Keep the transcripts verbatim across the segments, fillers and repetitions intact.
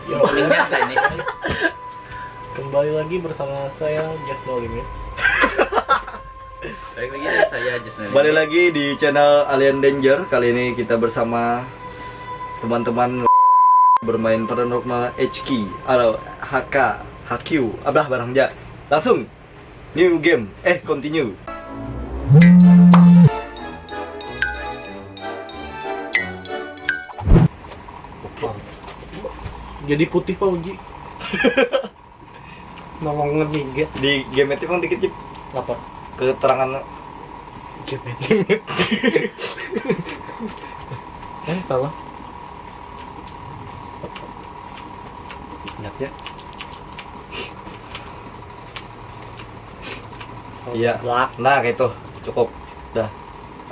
Openingnya saya ini, guys. Kembali lagi bersama saya, Just No Limit. Balik lagi dengan saya, Just No Limit. Balik lagi di channel Alien Danger. Kali ini kita bersama teman-teman bermain Paranormal H K, atau H K, H Q, abah barang ja. Langsung, new game, eh, continue. Jadi putih, Pak Uji. Nolong ngetiga. Di game itu emang dikit, Cip. Apa? Keterangan. Game itu. Eh, salah. Ingat ya. Iya. Black. Nah, kayak itu. Cukup. Dah.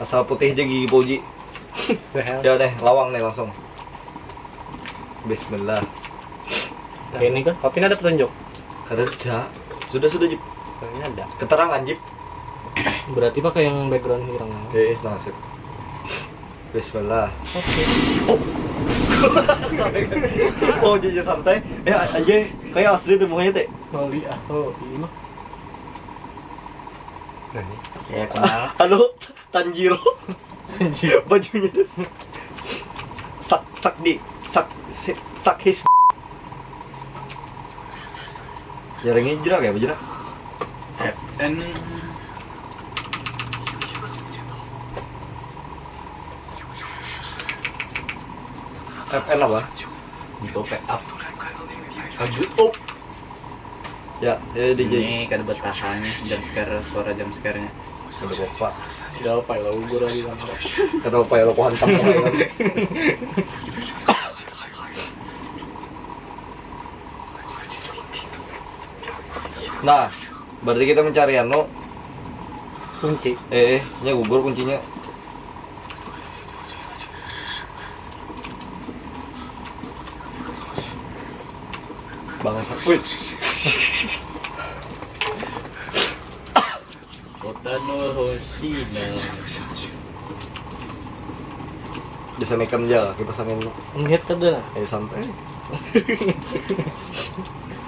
Asal putih aja gigi Pak Uji. The hell? Ya deh, lawang nih langsung. Bismillah. Kayak ini kah? Tapi ini ada petunjuk. Kada ada. Sudah, sudah, Jip. Kayaknya ada. Keterangan, Jip. Berarti pakai yang background hirang. Eh, nah, sip. Bismillah. Oke. Oh. Oh, jadi santai. Eh, aja kayak asli tuh mukanya, Teh. Bali ah. Oh, ini mah. Nah, ini. Ya, kenal. Halo, Tanjiro. Bajunya. Sak, sak di, sak, si- sak his. Jarang hijrah kayak apa, Jrah? F N. F N apa? Untuk pick up. Lanjut, oh. Ya, ya, D J. Ini kada bertahan nih, jump scare, suara jump scare-nya. Kada apa-apa. Kada apa ya, lo gugur lagi kan. Kada apa ya, lo hantam mulai kan. Nah, berarti kita mencari anu. Kunci. Eh, eh, nya gugur kuncinya. Bangsa. Wih. Kota Nurhosina. Bisa mekan aja kipas angin. Melihat kada? Eh, santai.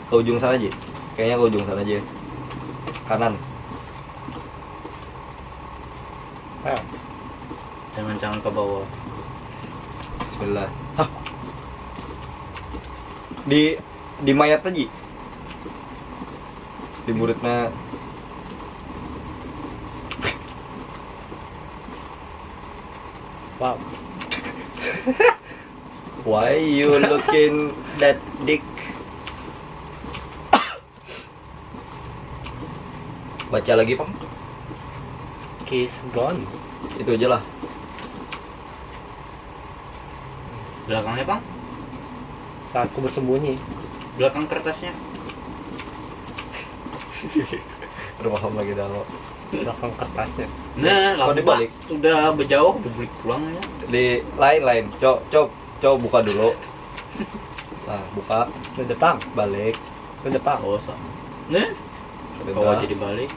Ke ujung sana aja. Kayaknya ke ujung sana aja. Kanan. Ah. Jangan, jangan ke bawah. Bismillah. Hah. Di, di mayat tadi. Di muridnya. Wow. Why you looking that dick? Baca lagi, Pang. Case gone. Itu aja lah. Belakangnya, Pang? Saat ku bersembunyi. Belakang kertasnya. Udah paham lagi dah lo. Belakang kertasnya. Nah, lampu dibalik. Sudah berjauh, dibalik pulang ya. Di lain-lain. Cok, cok, cok buka dulu. Nah, buka. Ke depan. Balik. Ke depan. Oh, sama. Nih. Kawa jadi balik.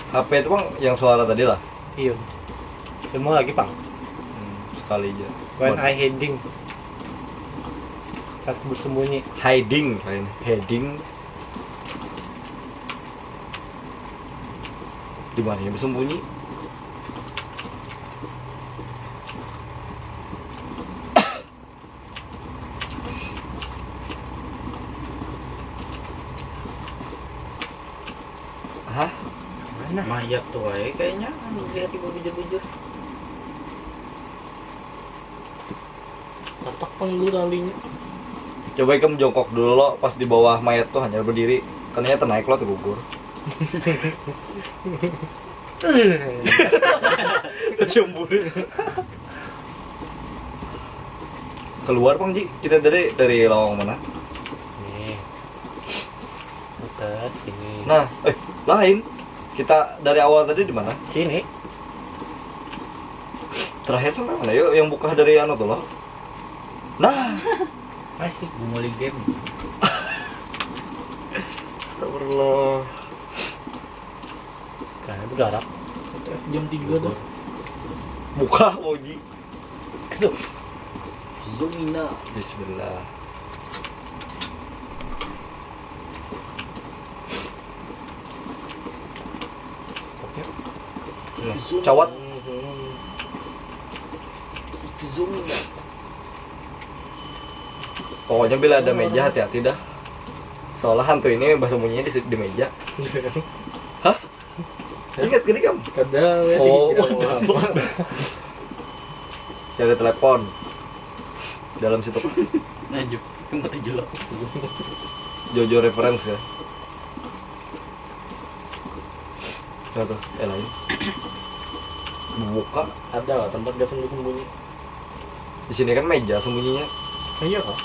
H P itu, Bang, yang suara tadi lah. Iya. Semua lagi, Pang. Hmm, sekali aja. When I hiding. Saat bersembunyi. Hiding, lain hiding. Di mana ya bersembunyi? Hah? Mana? Mayat tuh wae kayaknya, anu, lihat ibu bujur-bujur. Tatak pang dulu ralinya. Coba ikam jongkok dulu lo, pas di bawah mayat tuh hanya berdiri. Katanya tenaik lo tuh gugur. Tercium buri. Keluar, Bang Ji. Kita dari, dari lawang mana? Nih. Muter sini. Nah, eh, lain. Kita dari awal tadi di mana? Sini. Terakhir sampai mana? Yuk, yang buka dari anu tuh loh. Nah. Masih gumuli game. Astagfirullah. Kayaknya berdarah. Jam tiga tuh. Buka, Bang Ji. Zoom. Zoom ina. Bismillah. Cawat. Pokoknya bila ada meja, hati-hati dah. Soalnya hantu ini bersembunyinya di, di meja. Hah? Ingat gini kamu? Kada, weh. Oh, what the fuck? Cari telepon dalam situ. Nah, juk. Kan mati jelek. Jojo reference ya. Nah, tuh, eh, lain. Buka. Ada lah tempat gak sembunyi-sembunyi. Di sini kan meja sembunyinya. Iya kok.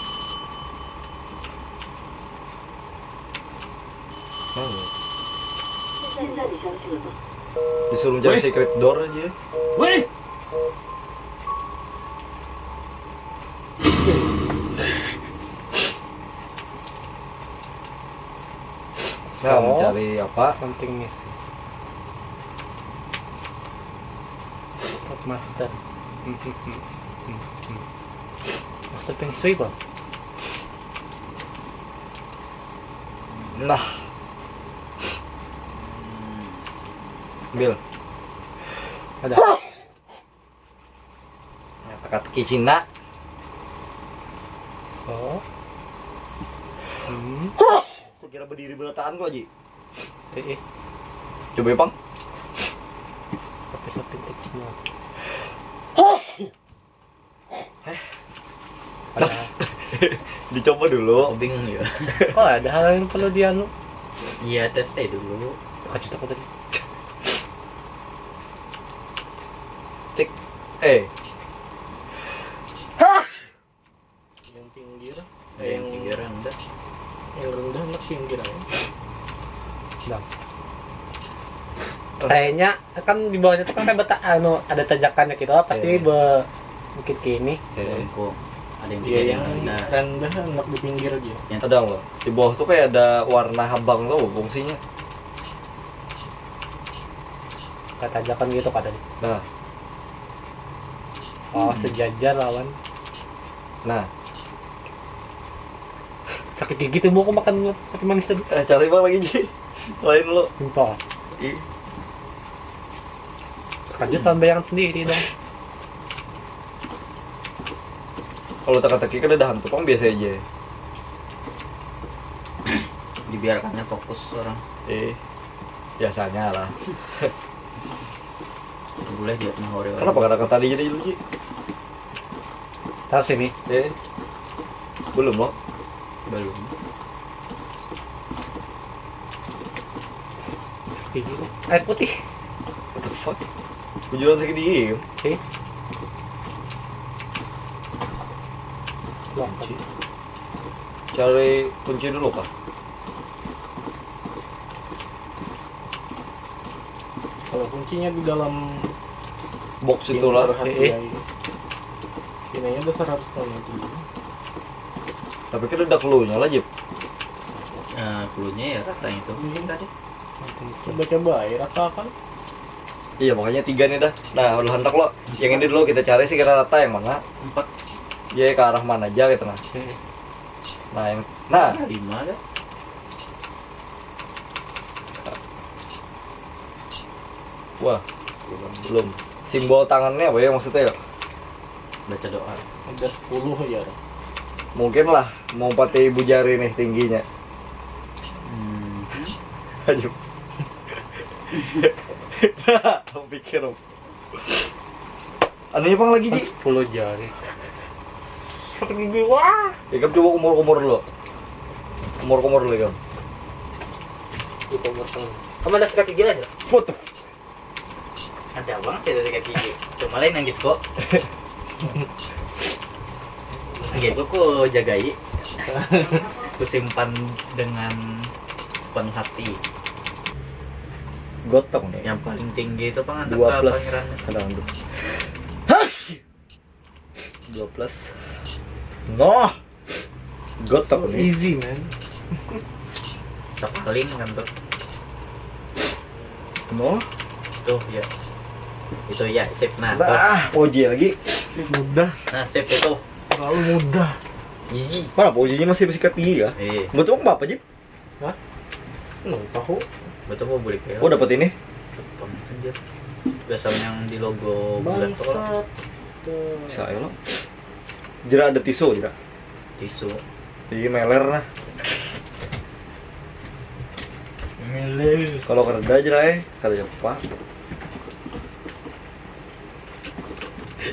Nah, iya. Disuruh mencari secret door aja. Weh. Nah, so, mencari apa? Something missing. Top master. Master Feng Shui, Bang. Nah. Ambil. Ada. Nah, teka-teki Cina. So. Hmm. Sekira berdiri berataan kok, Ji. Eh, eh. Coba ya, Pang. Pakai shopping tips-nya. Heh. Ada. Dicoba dulu. Aku bingung ya. Oh, ada hal yang perlu dianu. Iya, tes aja dulu. Kacut aku tadi. Tik. Eh. Yang pinggir. Ada yang pinggir, rendah. Yang rendah nak pinggir aja. Nah. Kayaknya kan di bawahnya tuh kan kayak beta, anu, ada tanjakannya gitu lah, pasti. Iya. Be-, bukit kini. Iya. Ada yang pinggir, yang rendah. Rendah nak di pinggir aja. Ada loh. Di bawah tuh kayak ada warna habang tuh fungsinya. Kayak tanjakan gitu katanya. Nah. Oh, sejajar lawan. Nah. Sakit gigi tuh, mau aku makan roti manis tadi. Eh, cari bang lagi, Ji. Lain lo. Lupa. Ih. Kerja tambahan sendiri dong. Kalau teka-teki kan ada hantu, pang biasa aja. Dibiarkannya fokus orang. Eh, biasanya lah. Boleh dia tengah hari. Kenapa kada kata dia jadi lu, Ji? Taruh sini. Eh. Belum, lo? Belum. Air putih. What the fuck? Bujuran sakit diem. Oke. Kunci. Cari kunci dulu kah? Kalau kuncinya di dalam box itulah. Pintu rahasia ini. Nilainya dasar harus tahu itu. Tapi kan ada clue-nya lah, Jip. Nah, clue-nya ya rata itu. Ini tadi. Coba-coba ya rata apa? Iya, makanya tiga nih dah. Nah, udah hendak lo. Yang ini dulu kita cari sih kira rata yang mana. Empat. Iya, ke arah mana aja gitu nah. Oke. Nah, yang nah. Lima dah. Wah, belum. Simbol tangannya apa ya maksudnya ya? Baca doa. Ada sepuluh ya. Mungkin lah, mau empat ibu jari nih tingginya. Hmm. Aduh. Aku pikir. Anunya pang lagi, Ji? Sepuluh jari. Satu gigi, wah. Ikam coba kumur-kumur dulu. Kumur-kumur dulu, Ikam. Kumur-kumur. Kamu ada sikat gigi aja? What the f-? Ada bang, saya ada sikat gigi. Cuma lain yang gitu kok. Yang gitu ku jagai. Ku simpan dengan sepenuh hati. Gotong nih. Yang paling tinggi itu pang ada dua plus. Pangerannya. Ada, aduh. Dua plus. Noh. Gotong nih. Easy, man. Paling kan tuh. Noh. Tuh ya. Itu ya, sip nah. Nah, tuh. Poji lagi. Mudah. Nah, sip itu. Terlalu mudah. Easy. Mana pojinya masih sikat gigi ya? Iya. Betul apa, Jip? Hah? Nang tahu. Betul mau beli kayak. Oh, dapat ini? Anjir. Biasa yang di logo bulat tuh. Bisa ya lo. Jera ada tisu jera. Tisu. Jadi meler nah. Milih. Kalau kerja jera eh, kada apa.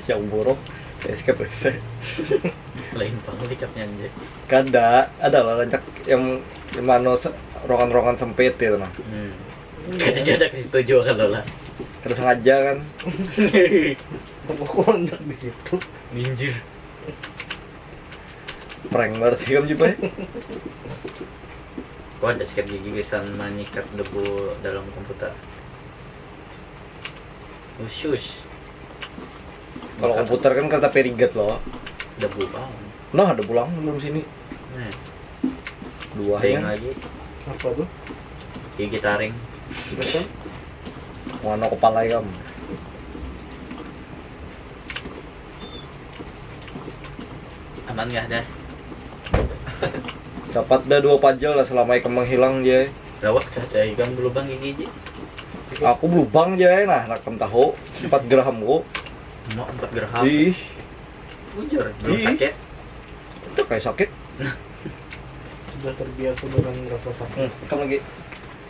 Yang buruk, ya sikat wc. Lain pang sikatnya anjir. Kada, ada lah rancak yang yang mana se- ruangan-ruangan sempit gitu nah. Hmm. Kada kada ke situ juga kalau lah. Kada sengaja kan. Pokoknya kontak di situ. Minjir. Prank berarti kamu juga ya. Wah, ada sikat gigi gasan menyikat debu dalam komputer. Usus. Kalau komputer kan kereta periget loh. Debu banget. Nah, ada pulang belum sini. Nah, Dua ada yang ya. Lagi. Apa tuh? Gigi taring. Betul. Mana kepala kamu? Aman nggak dah? Dapat dah dua pajal lah selama ikam menghilang dia. Lawas kada ikam belubang gigi ji. Aku belubang aja nah, nak kamu tahu empat gram ku. Mau empat gerham. Ih, Bujur, belum Ih. Sakit. Itu kayak sakit. Sudah terbiasa dengan rasa sakit. Hmm, kamu lagi.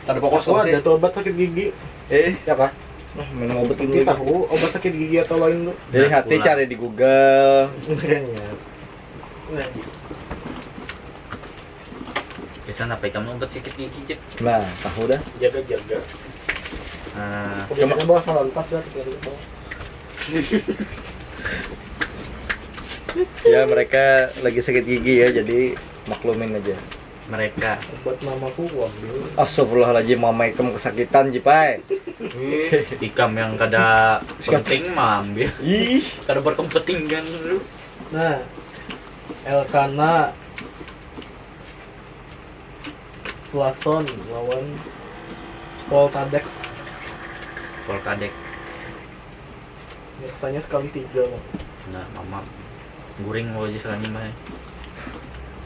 Tadi fokus Oh, kau sih. Ada tuh obat sakit gigi. Eh, Ya kah? Nah, minum obat dulu. Kita tahu obat sakit gigi atau lain tuh. Dari Nah, hati pulang. Cari di Google. Makanya. Nah, Bisa apa kamu obat sakit gigi cek? Nah, tahu dah. Jaga-jaga. Nah, Kebiasaan bawa salon pas lah tiga ribu. Ya, mereka lagi sakit gigi ya, jadi maklumin aja. Mereka. Buat mamaku gua ambil. Astagfirullahaladzim, mama ikam kesakitan, Jipai. Ikam yang kada penting mah ambil. Ih, Kada berkepentingan lu. Nah, Elkana Plason lawan Poltadex. Polkadek. Rasanya sekali tiga loh. Nah, mama guring mau aja selama mah.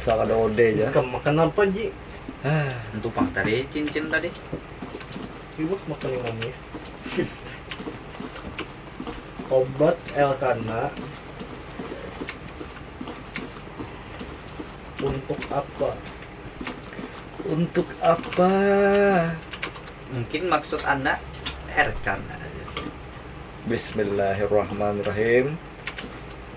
Asal ada ode aja. Kamu makan apa, Ji? Ah, Untuk pang tadi cincin tadi. Iwak makan yang manis. Obat Elkana untuk apa? Untuk apa? Mungkin maksud anak Erkan. Bismillahirrahmanirrahim.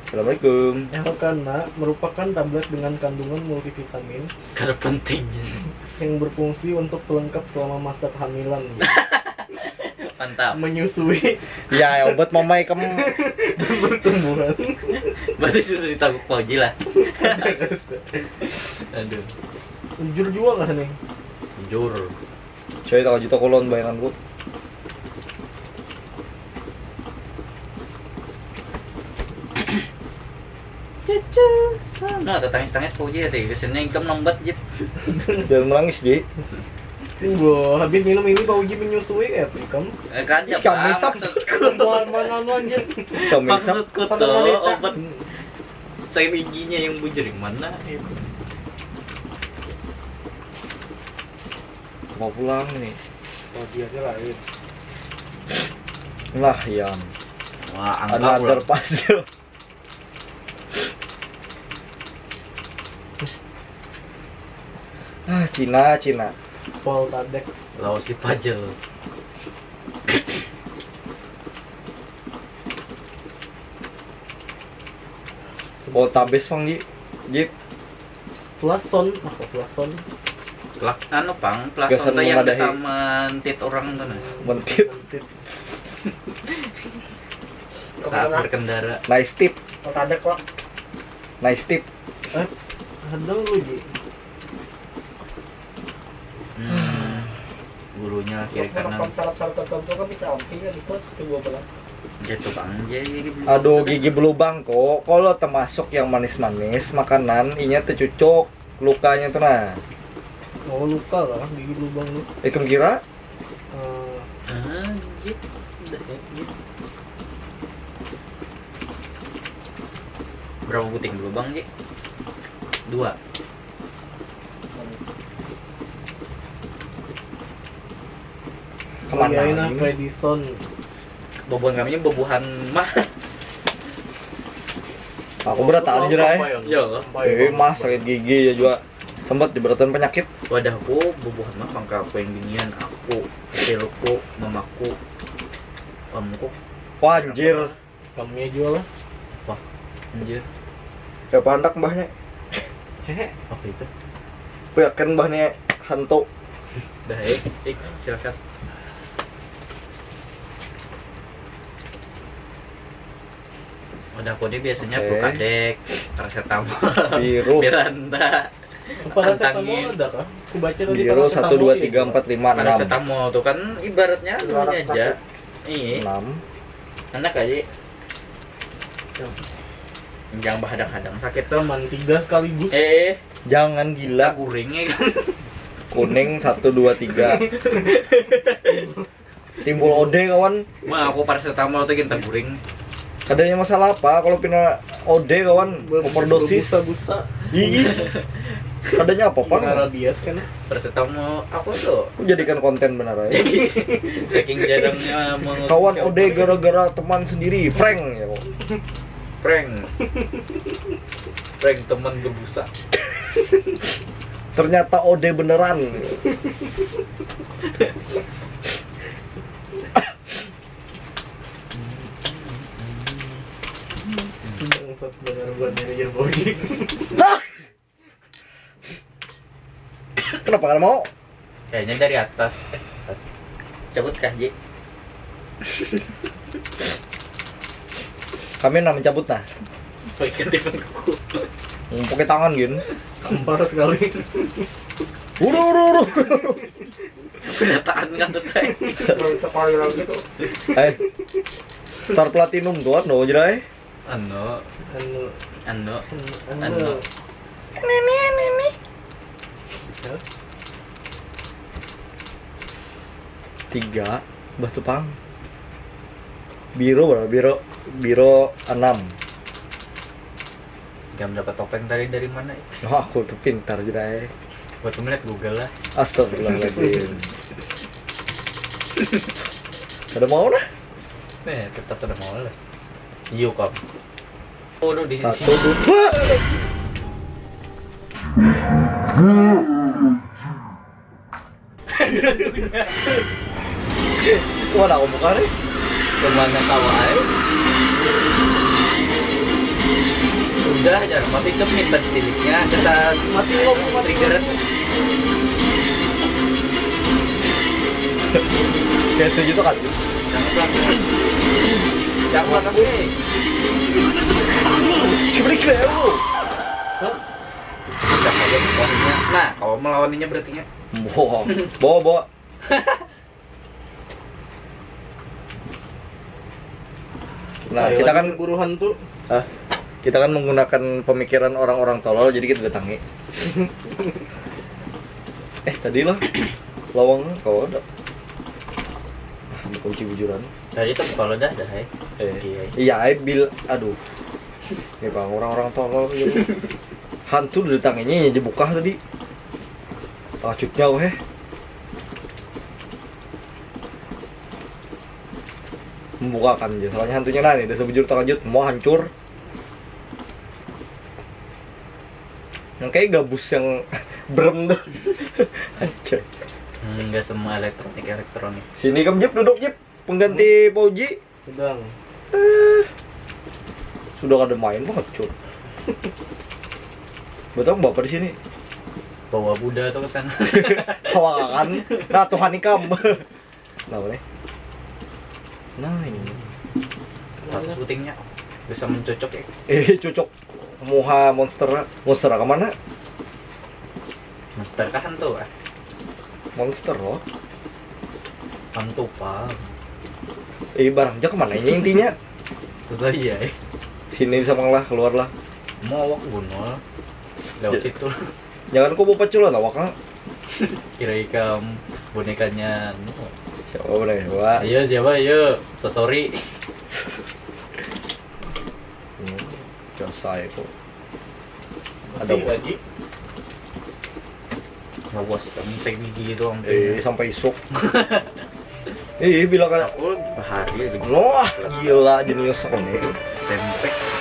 Assalamualaikum. Elkana merupakan tablet dengan kandungan multivitamin Kada penting. Yang berfungsi untuk pelengkap selama masa kehamilan. Mantap. Menyusui Ya, obat mama ikam. pertumbuhan. Berarti sudah ditaguk Fauji lah. Aduh. Jujur juga nggak nih? Jujur. Coy, tahu juta kolon bayanganku. Nah, tetangis-tangis Fauji ya, tadi kesannya ikam lambat jip. Jangan menangis, Ji. Wah, habis minum ini Pak Uji menyusui kayak apa kamu? Eh, kada Ih, kami Pak, sam- maksudku. Perempuan mana nuan, Jin? Kami sam- Maksudku Pada tuh wanita. Obat sakit giginya yang bujur yang mana? Mau pulang nih. Oh, dia aja lain. Lah, yang Wah, angka another pulang. Puzzle. Ah, Cina, Cina. Poltadex. Lawas di puzzle. Poltabes, Bang, Ji. Jip. Plason, apa Plason? Kelak anu pang, Biasa plason yang mengadahi. Sama tit orang tuh nah. Mentit. Saat berkendara. Nice tip. Poltadex kok. Nice tip. Eh, hadang lu, Ji. Hmm. Bulunya kiri kanan. Syarat-syarat tertentu kan bisa ambil gitu, kedua belah. Gitu bang, jadi gigi belum. Aduh, gigi belubang kok. Kalau termasuk yang manis-manis makanan, inya tercucuk lukanya tuh nah. Oh, luka lah gigi lubang lu. Ikam kira? Eh, Ah, gitu. Udah, ya, gitu. Berapa buting belubang, Ji? Dua. Kemana iya, nah, ini? Predison. Bubuhan kami ini bubuhan mah. Aku berataan aja lah. Ya Allah. Eh, mah sakit gigi ya juga. Sempat diberatan penyakit. Wadahku bubuhan mah, mangka aku yang binian, aku, kecilku, mamaku, omku. Wah, anjir. Kami aja lah. Wah, anjir. Siapa anak mbahnya? Apa itu? Aku yakin mbahnya hantu. Dah, eh, eh, silakan. Udah, aku ini biasanya Oke. Brukadek, paracetamol, Biru. Miranda. Paracetamol Antangin. Ada kah? Aku baca tadi Biru paracetamol satu dua ya, tiga Bang. empat lima enam. Paracetamol tuh kan ibaratnya Larak aja. sakit. Iya. Enam. Enak aja. Jangan bahadang-hadang sakit tuh. Teman tiga sekaligus. Eh, Jangan gila. Guring ya kan. Kuning satu dua tiga. Timbul ode kawan. Mah aku paracetamol tuh kita guring. Adanya masalah apa kalau pina ode kawan? Overdosis. Busa-busa. Ih. Adanya apa Pernah pak? Rabies kan? Paracetamol aku tuh. Aku jadikan konten benar aja. Saking jarangnya mau Kawan ode gara-gara teman sendiri, prank ya kok. Prank. Prank teman berbusa. Ternyata ode beneran. Bangsat bener buat manajer Boji. Kenapa kalau mau? Kayaknya dari atas. Eh, cabut kah, Ji? Kami nak mencabut nah. Pakai timun kuku. Pakai tangan gin. Kampar sekali. Uru uru uru. Kenyataan kan tuh, Teh. Sekali lagi tuh. Eh. Star Platinum tuh anu, Jrai. Anu, Anu, anu, anu, anu. Ini ini ini ini. Tiga, bah tupang. Biro berapa? Biro, biro enam. Gam dapat topeng tadi dari mana? Oh, aku tuh pintar, Jrai. Buat melihat Google lah. Astagfirullahaladzim. Kada mau nah. Nih, tetap ada mau lah. Yuk, Kak. Oh, lu di Satu, sini. Dua. Wah, aku buka nih. Kemana kau, ai? Sudah, jangan mati ke minta tiliknya. Dasar mati lo, mati. Trigger. Ya, setuju tuh kan. Jangan pelan. Jangan pelan, tapi. Cibrik deh lu. Udah, kalau melawannya. Nah, kalau melawannya berarti nya. Bohong. Bawa, bawa. Nah, kita kan buruhan tuh. Ah, kita kan menggunakan pemikiran orang-orang tolol, jadi kita datangi. Eh, tadi lah lawang kau ada. Ah, buka uji bujuran. Tadi tuh kalau dah dah, hai. Eh, Iya. Iya, ai bil, aduh. Ya bang, orang-orang tolol gitu. Hantu didatanginya ya dibuka tadi. Takjubnya aku, heh. Membukakan aja, soalnya hantunya nah nih, udah sebujur terkejut, mau hancur. Yang kayak gabus yang berem tuh. Anjay. Enggak semua elektronik elektronik. Sini kamu Jip, duduk Jip, pengganti Pauji. Sedang. Sudah kada main banget, Cur. Betul bapak di sini. Bawa Buddha tuh ke sana. Tawakan. Nah, Tuhan ikam. Nah, boleh. Nah, ini. Satu syutingnya bisa mencocok ya. Eh, cocok. Muha monster. Monster ke mana? Monster kah hantu ah? Monster loh. Hantu pang. Eh, barang aja kemana ini intinya? Susah iya eh. Sini bisa mengelah, keluar lah. Mau awak gunul. Lewat situ. Jangan kau bawa paculan awak, ah. Kira ikam bonekanya anu. Siapa boleh coba? Ayo siapa ayo. Sosori. Hmm, selesai kok. Ada Masih lagi. Awas kamu saya gigi doang. Eh, sampai isuk. Ih, bila kan. Aku bahari di Wah, gila jenius ini. S M P.